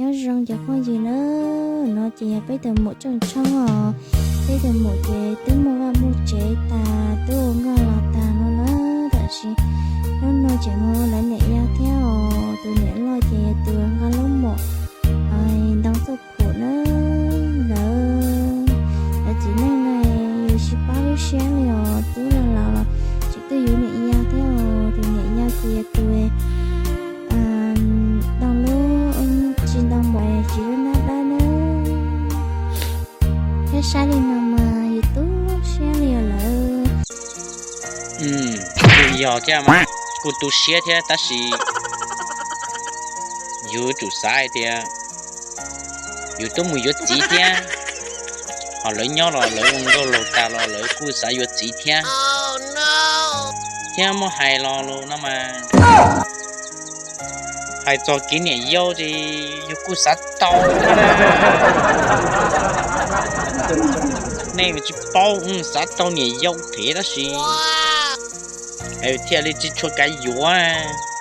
Nyob zoo cov phooj ywg na, no ces yog peb tus muam Tsooj Tshoob os. Peb tus muam ces twb muaj vaj muaj tsev tas, twb ua nkauj los tas no na, tab sis hnub no tseem mus lawv niam yau thiab os. Tus niam loj ces tus nqa lub muam ntoo txuj phuam na. Lawv, lawv txiv neej no yus tsis paub lub siab li os, twb los laus los tseem tuaj yuav niam yau thiab os. Tus niam yau ces yog tus ntoo lub, tsis ntoo npaum, tsis lub nab dawb na. Thiab saib li no mas yus tu siab li os lawv. Yog thiab mas kuj tu siab thiab tab sis yus tsum xav hais tias yus twb mus yuav txiv thiab, ho lawv nyob los lawv ua nkauj laug tas los lawv kuj xav yuav txiv thiab. Thiab muab hais los los no mas, hais txog kev niam yau ces yus kuj xav tau thiab na. Nej tsis paub, xav tau niam yau phem tab sis thiaj li tsis tshua kav yuav.